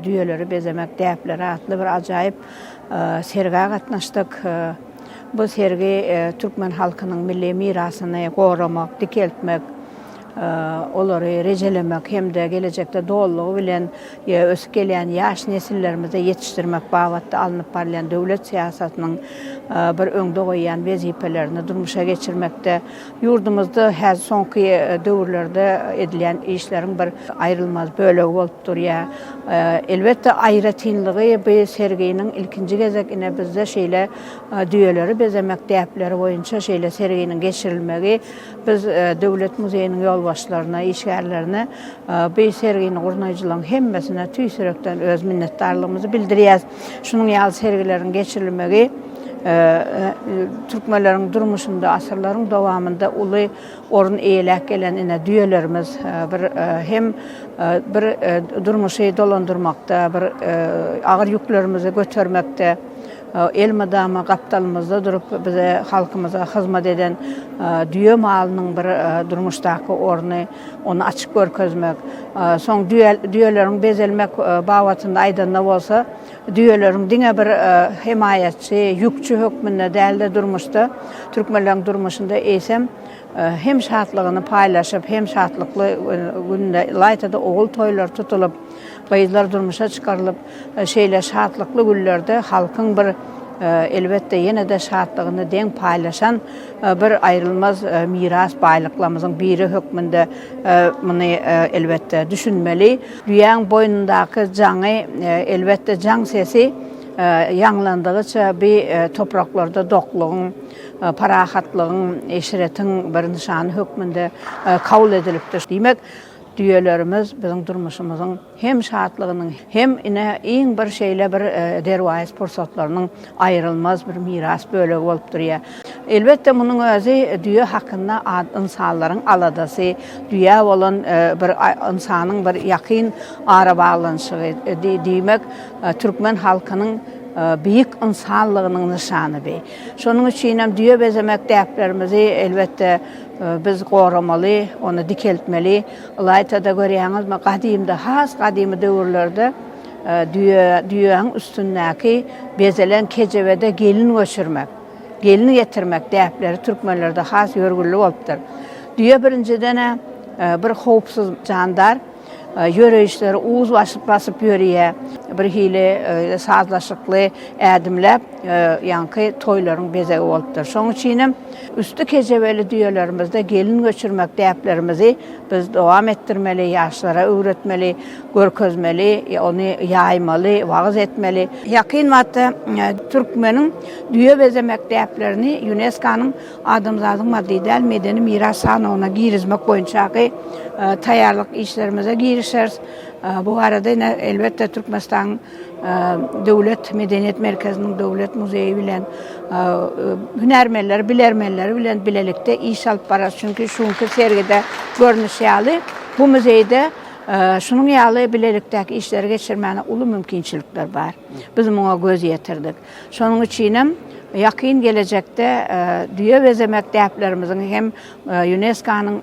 düýeleri bezemek däpleri atly bir ajaýyp sergä gatnaşdyk. Bu sergi türkmen halkynyň milli mirasyny goramak, dikeltmek, olary rejelemek hem-de gelejekde dolulygy bilen ösüp gelýän ýaş nesillerimizi ýetişdirmek babatda alnyp barylýan döwlet syýasatynyň bir öňde goýýan wezipelerini durmuşa geçirmekde ýurdumyzda häzir soňky döwürlerde edilýän işleriň bir aýrylmaz bölegi bolup durýar. Elbetde, aýratynlygy bu serginiň ilkinji gezek ine bizde şeýle düýeleri bezemek däpleri boýunça şeýle serginiň geçirilmegi Biz Döwlet muzeýiniň ýolbaşçylaryna, işgärlerine, bu sergini gurnaýjylaryň hemmesine tüýs ýürekden öz minnetdarlygymyzy bildirýäris. Şunuň ýaly sergileriň geçirilmegi türkmenleriň durmuşynda asyrlaryň dowamynda uly orun eýeläp gelen ine düýelerimiz bir hem bir durmuşy dolandyrmakda, bir agyr ýüklerimizi götermekde, Elmydama gapdalymyzda durup, bize, halkymyza hyzmat eden düýe malynyň bir durmuşdaky orny, ony açyp görkezmek. Soň düýeleriň bezelmek babatynda aýdanda bolsa, düýeleriň diňe bir hemaýatçy, ýükçi hökmünde däl-de durmuşda, türkmenleriň durmuşynda eýsem, hem şatlygyny paýlaşyp, hem şatlykly günde, ylaýta-da ogul toýlary tutulyp, gyzlar durmuşa çykarylyp, Şeýle şatlykly günlerde halkyň bir, elbetde, ýene-de şatlygyny deň paýlaşan bir aýrylmaz miras baýlyklarymyzyň biri hökmünde muny, elbetde, düşünmeli. Düýäň boýnundaky jaňy, elbetde, jaň sesi ýaňlandygyça bi topraklarda doklugyň, parahatlygyň, eşretiň bir nyşany hökmünde kabul edilipdir. Diýmek, düýelerimiz biziň durmuşymyzyň Hem şatlygynyň, hem ine, iň bir şeýle bir derwaýys pursatlarynyň aýrylmaz bir miras bölegi bolup durýar. Elbetde, munuň özi düýe hakynda ynsanlaryň aladasy, düýä bolan bir ynsanyň bir ýakyn arabaglanyşygy, diýmek, türkmen halkynyň beýik ynsanlygynyň nyşany bi. Şonuň üçinem düýe bezemek däplerimizi, elbetde, biz goramaly, ony dikeltmeli. Ylaýta-da görýäňizmi, gadymda, has gadymy döwürlerde düýe, düýäň üstündäki bezelen kejebede gelin göçürmek, gelin getirmek däpleri türkmenlerde has ýörgünli bolupdyr. Düýe birinjiden-ä bir howpsuz jandar, ýöreýişleri uz basyp basyp ýörýär, bir hili sazlaşykly ädimläp, ýaňky toýlaryň bezegi bolupdyr. Şonuň üçinem Üsti kejebeli düýelerimizde gelin göçürmek däplerimizi biz dowam etdirmeli, ýaşlara öwretmeli, görkezmeli, ony ýaýmaly, wagyz etmeli. Ýakyn wagtda türkmeniň düýe bezemek däplerini ÝUNESKO-nyň Adamzadyň maddy däl medeni miras sanawyna girizmek boýunçaky taýýarlyk işlerimize girişeris. Bu barada ine, elbetde, Türkmenistanyň Döwlet medeniýet merkeziniň Döwlet muzeýi bilen hünärmenleri, bilermenleri bilen bilelikde iş alyp bararys. Çünki şu günki sergide görnüşi ýaly, bu muzeýde şunuň ýaly bilelikdäki işleri geçirmäne uly mümkinçilikler bar. Biz muňa göz ýetirdik. Şonuň üçinem ýakyn gelejekde düýe bezemek däplerimiziň hem ÝUNESKO-nyň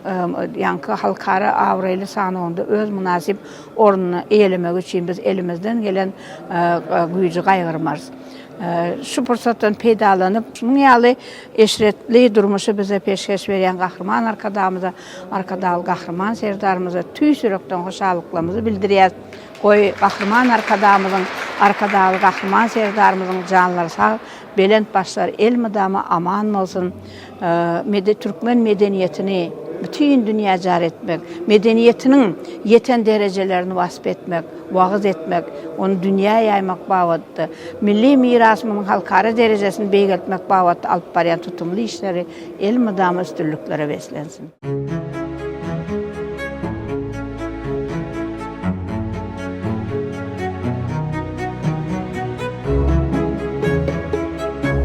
ýaňky halkara abraýly sanawynda öz mynasyp ornuny eýelemegi üçin biz elimizden gelen güýji gaýgyrmarys. Şu pursatdan peýdalanyp, şunuň ýaly eşretli durmuşy bize peşgeş berýän Gahryman Arkadagymyza, Arkadagly Gahryman Serdarymyza tüýs ýürekden hoşallyklarymyzy bildirýäris. Goý, Gahryman Arkadagymyzyň, Arkadagly Gahryman Serdarymyzyň janlary sag, belent başlary elmydama aman bolsun! Mede türkmen medeniýetini bütin dünýä jar etmek, medeniýetiniň ýeten derejelerini wasp etmek, wagyz etmek, ony dünýä ýaýmak babatda, milli mirasymyzyň halkara derejesini beýgeltmek babatda alyp barýan tutumly işleri elmydama üstünliklere beslensin!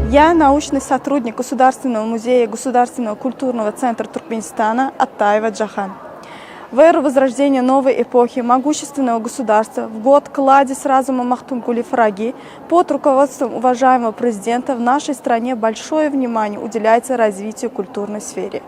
Я научный сотрудник Государственного музея Государственного культурного центра Туркменистана Аттаева Джахан. В эру возрождения новой эпохи могущественного государства, в год кладезь разума Махтумкули Фраги, под руководством уважаемого президента в нашей стране большое внимание уделяется развитию культурной сфере.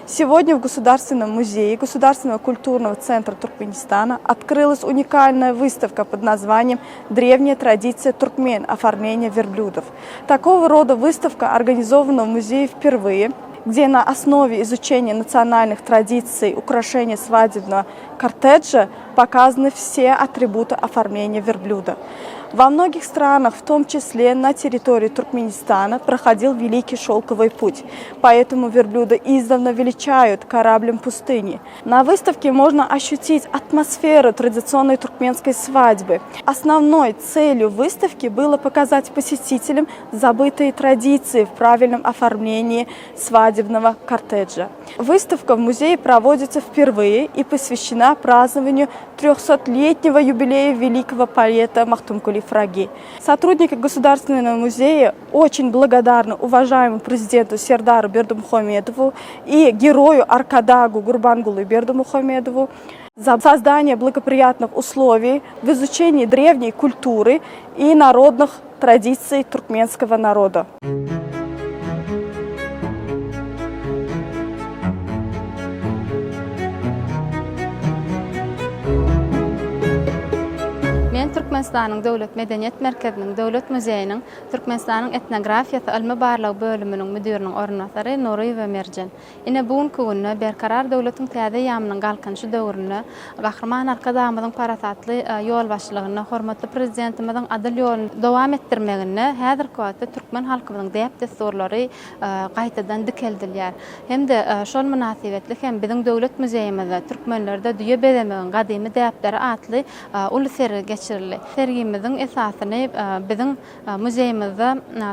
Сегодня в Государственном музее Государственного культурного центра Туркменистана открылась уникальная выставка под названием «Древняя традиция туркмен. Оформление верблюдов». Такого рода выставка организована в музее впервые – где на основе изучения национальных традиций украшения свадебного кортеджа показаны все атрибуты оформления верблюда. Во многих странах, в том числе на территории Туркменистана, проходил Великий Шелковый путь. Поэтому верблюда издавна величают кораблем пустыни. На выставке можно ощутить атмосферу традиционной туркменской свадьбы. Основной целью выставки было показать посетителям забытые традиции в правильном оформлении свадебного кортеджа. Выставка в музее проводится впервые и посвящена празднованию 300-летнего юбилея великого поэта Махтумкули Фраги. Сотрудники Государственного музея очень благодарны уважаемому президенту Сердару Бердымухамедову и герою Аркадагу Гурбангулы Бердымухамедову за создание благоприятных условий в изучении древней культуры и народных традиций туркменского народа. Men Türkmenistanyň Döwlet medeniýet merkeziniň Döwlet muzeýiniň Türkmenistanyň etnografiýasy ylmy-barlag bölüminiň müdiriniň orunbasary Nuryýewa Merjen. Ine, bu günki günde Berkarar döwletiň täze eýýamynyň Galkynyşy döwründe Gahryman Arkadagymyzyň parasatly ýolbaşçylygynda, hormatly Prezidentimiziň adyl ýoluny dowam etdirmeginde häzirki wagtda türkmen halkymyzyň däp-dessurlary gaýtadan dikeldilýär. Hem-de şol mynasybetli hem biziň Döwlet muzeýimizde Türkmenlerde düýe bezemegiň gadymy däpleri atly uly sergi geçirildi. Sergimiziň esasyny biziň Muzeýimizde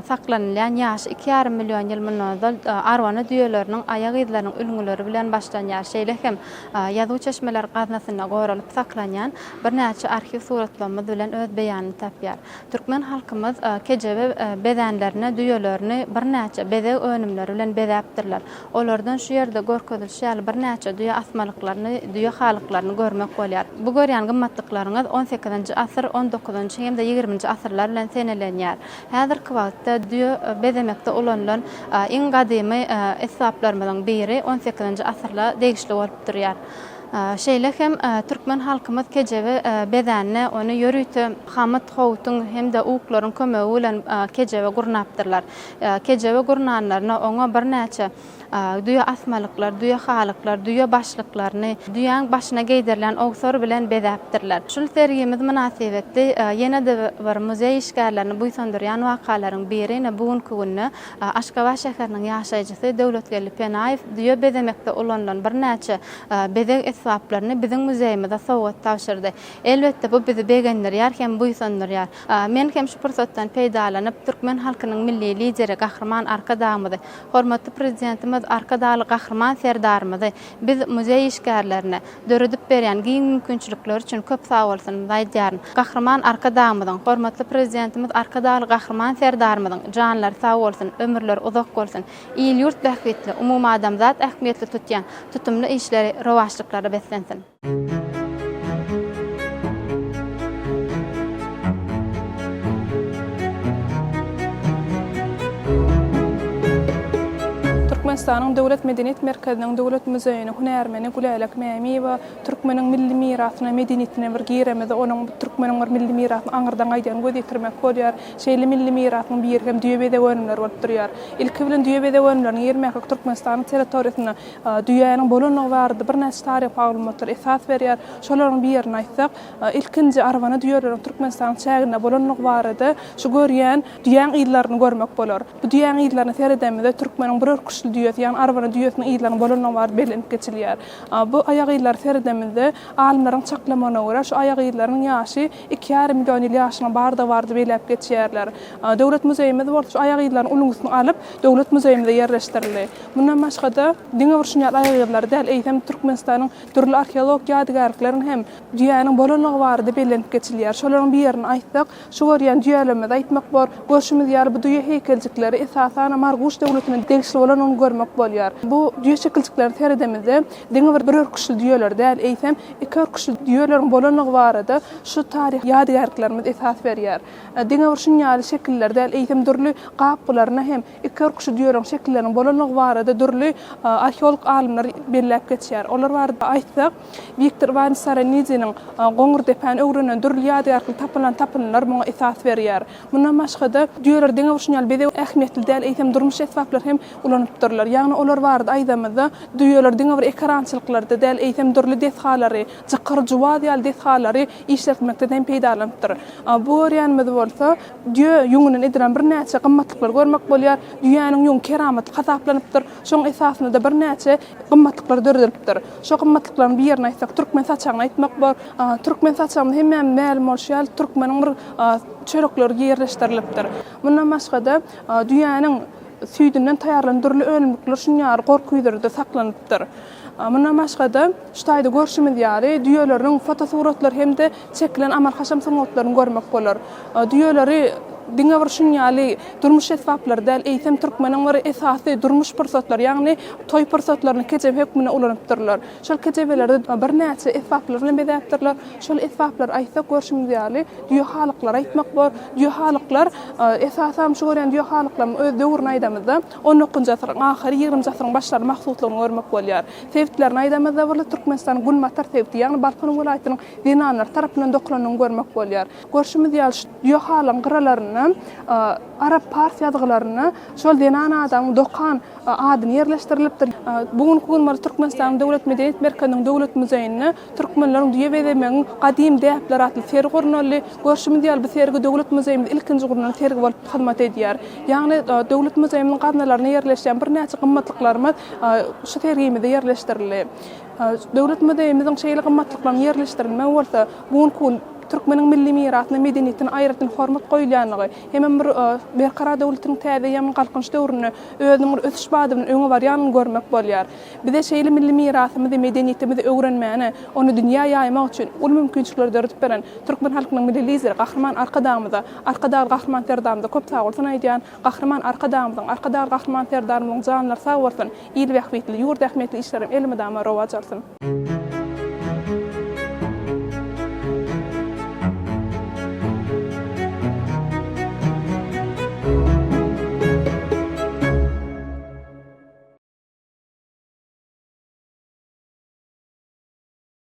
saklanylýan ýaşy 2,5 million ýyl mundan ozal arwana düýeleriniň aýak yzlarynyň ülňüleri bilen başlanýar. Şeýle hem ýazuw çeşmeler gaznasynda goralyp saklanýan birnäçe arhiw suratlarymyz bilen öz beýanyny tapýar. Türkmen halkymyz kejebe bezänlerine düýelerini birnäçe bezeg önümleri bilen bezäpdirler. Olardan şu ýerde görkezilişi ýaly birnäçe düýe asmalyklaryny, düýe halyklaryny görmek bolýar. Bu görýän gymmatlyklaryňyz on sekizinji asyr, on dokuzynjy hem-de ýigriminji asyrlar bilen senelenýär. Häzirki wagtda düýe bezemekde ulanylan iň gadymy esbaplarymyzyň biri on sekizinji asyrla degişli bolup durýar. Şeýle hem türkmen halkymyz kejebe bezände ony ýörite hamyt, howutyň hem-de uklaryň kömegi bilen kejebe gurnapdyrlar. Kejebe gurnanlaryna oňa birnäçe düýe asmalyklar, düýe halyklar, düýe başlyklaryny, düýäň başyna geýdirilen owsar bilen bezäpdirler. Şul sergimiz mynasybetli ýene-de bir muzeý işgärlerini buýsandyrýan wakalaryň biri ine bu günki günde Aşgabat şäheriniň ýaşaýjysy Döwletgeldi Penaýew düýe bezemekde ulanylan birnäçe bezeg esbaplaryny biziň muzeýimize sowgat tabşyrdy. Elbetde bu bizi begendirýär hem buýsandyrýar. Men hem şu pursatdan peýdalanyp, türkmen halkynyň Milli Lideri Gahryman Arkadagymyzy, hormatly Prezidentimiz Arkadagly Gahryman Serdarymyzy biz, muzeý işgärlerine, döredip berýän giň mümkinçilikleri üçin köp sagbolsunymyzy aýdýaryn. Gahryman Arkadagymyzyň, hormatly Prezidentimiz Arkadagly Gahryman Serdarymyzyň janlary sag bolsun, ömürleri uzak bolsun, il-ýurt bähbitli, umumadamzat ähmiýetli tutýan tutumly işleri rowaçlyklara beslensin! Türkmenistanyň Döwlet medeniýet merkeziniň Döwlet muzeýiniň hünärmeni Gülälek Mämiýewa türkmeniň milli mirasyna, medeniýetine bir giremizde onuň türkmeniň bir milli mirasynyň aňyrdan gaýdýan göz ýetirmek bolýar. Şeýle milli mirasyň biri hem düýe bezeg önümleri bolup durýar. Ilki bilen düýe bezeg önümleriniň ýermähek Türkmenistanyň territoriýasynda Düýäniň bolandygy barada birnäçe taryhy maglumatlar esas berýär. Şolaryň birini aýtsak, ilkinji arwana düýeleriň Türkmenistanyň çäginde bolandygy barada şu görýän düýäň yzlaryny görmek bolar. Bu düýäň yzlaryna seredenimizde türkmeniň bir örküçli düýesi, ýagny arwana düýesiniň yzlarynyň bolandygy barada bellenip geçilýär. Bu aýak yzlary seredenimizde, alymlaryň çaklamagyna görä, şu aýak yzlarynyň ýaşy iki ýarym million ýyl ýaşynyň bardygy barada belläp geçýärler. Döwlet muzeýimiz bolsa şu aýak yzlarynyň ülňüsini alyp, Döwlet muzeýimize ýerleşdirildi. Mundan başga-da, diňe bir şuny ýaly aýagyzlary däl, eýsem, Türkmenistanyň dürli arheologik ýadygärlikleriniň hem düýäniň bolandygy barada bellenip geçilýär. Şolaryň birini aýtsak, şu görýän düýelerimizi aýtmak bor. Görşümiz ýaly, bu düýe heýkeljikleri, esasan, Marguş döwletine degişli bolandygyny görmek. görmek bolýar. Bu düýe şekiljiklerine seredemizde, diňe bir bir örküçli düýeler däl, eýsem, iki örküçli düýeleriň bolandygy barada şu taryhy ýadygärliklerimiz esas berýär. Diňe bir şunuň ýaly şekiller däl, eýsem, dürli gapgylarynda hem iki örküçli düýeleriň şekilleriniň bolandygy barada dürli arheolog alymlar belläp geçýär. Olar barada aýtsak, Wiktor Iwanowiç Saranidiniň Goňurdepäni öwrenen dürli ýadygärlikli tapylan tapyndylar muňa esas berýär. Mundan başga-da, düýeler diňe bir şunuň ýaly bezeg ähmiýetli däl, eýsem durmuş esbaplary hem ulanypdyrlar. Ýagny olar barada aýdamyzda, düýeler diňe bir ekerançylyklarda däl, eýsem dürli desgalary, jykyr, juwaz ýaly desgalary işletmekde hem peýdalanypdyr. Bu görýänimiz bolsa, düýe ýüňünden edilen birnäçe gymmatlyklary görmek bolýar. Düýäniň ýüňi keramatly hasaplanypdyr. Şonuň esasynda-da birnäçe gymmatlyklar döredilipdir. Şo gymmatlyklaryň birini aýtsak, türkmen saçagyny aýtmak bor. Türkmen saçagynda hemmämize mälim bolşy ýaly, türkmeniň bir çörekleri ýerleşdirilipdir. Mundan başga-da, düýäniň süýdünden taýýarlanan dürli önümlikler şunuň ýaly gorküýzerde saklanypdyr. Mundan başga-da, şu taýda görşümiz ýaly, düýeleriň fotosuratlary hem-de çekilen amal-haşam sungatlaryny görmek bolar. Düýeleri diňe bir şunuň ýaly durmuş esbaplary däl, eýsem, türkmeniň bir esasy durmuş pursatlary, ýagny toý pursatlaryny kejebe hökmünde ulanypdyrlar. Şol kejebeleri birnäçe esbaplar bilen bezäpdirler. Şol esbaplary aýtsak, görşümiz ýaly, düýe halyklary aýtmak bor. Düýe halyklar, esasanam şu görýän düýe halyklaryň öz döwrüni aýdamyzda, on dokuzynjy asyryň ahyry, ýigriminji asyryň başlary mahsuslygyny görmek bolýar. Sebitlerini aýdamyzda bolsa, Türkmenistanyň günbatar sebiti, ýagny Balkan welaýatynyň zenanlary tarapyndan dokalanyny görmek bolýar. Görşümiz ýaly, şu düýe halyň gyralarynda arap-pars ýazgylarynda şol zenan adamyň dokan adyny ýerleşdirilipdir. Bu günki gün bolsa Türkmenistanyň Döwlet medeniýet merkeziniň Döwlet muzeýinde Türkmenleriň düýe bezemegiň gadym däpleri atly sergi gurnaldy. Görşümiz ýaly, bu sergi Döwlet muzeýimizde ilkinji gurnalan sergi bolup hyzmat edýär. Ýagny Döwlet muzeýimiziň gaznalarynda ýerleşýän birnäçe gymmatlyklarymyz şu sergimizde ýerleşdirildi. Döwlet muzeýimiziň şeýle gymmatlyklaryň ýerleşdirilmegi bolsa, bu günki gün türkmeniň milli mirasyna, medeniýetine aýratyn hormat goýulýanlygy hemem bir Berkarar döwletiniň täze eýýamynyň Galkynyş döwründe özüniň bir ösüş bady bilen öňe barýanlygyny görmek bolýar. Bize şeýle milli mirasymyzy, medeniýetimizi öwrenmäne, ony dünýä ýaýmak üçin uly mümkinçilikleri döredip beren türkmen halkynyň Milli Lideri Gahryman Arkadagymyza, Arkadagly Gahryman Serdarymyza köp sagbolsun aýdýan. Gahryman Arkadagymyzyň, Arkadagly Gahryman Serdarymyzyň janlary sag bolsun, il bähbitli, ýurt ähmiýetli işlerem elmydama rowaç alsyn!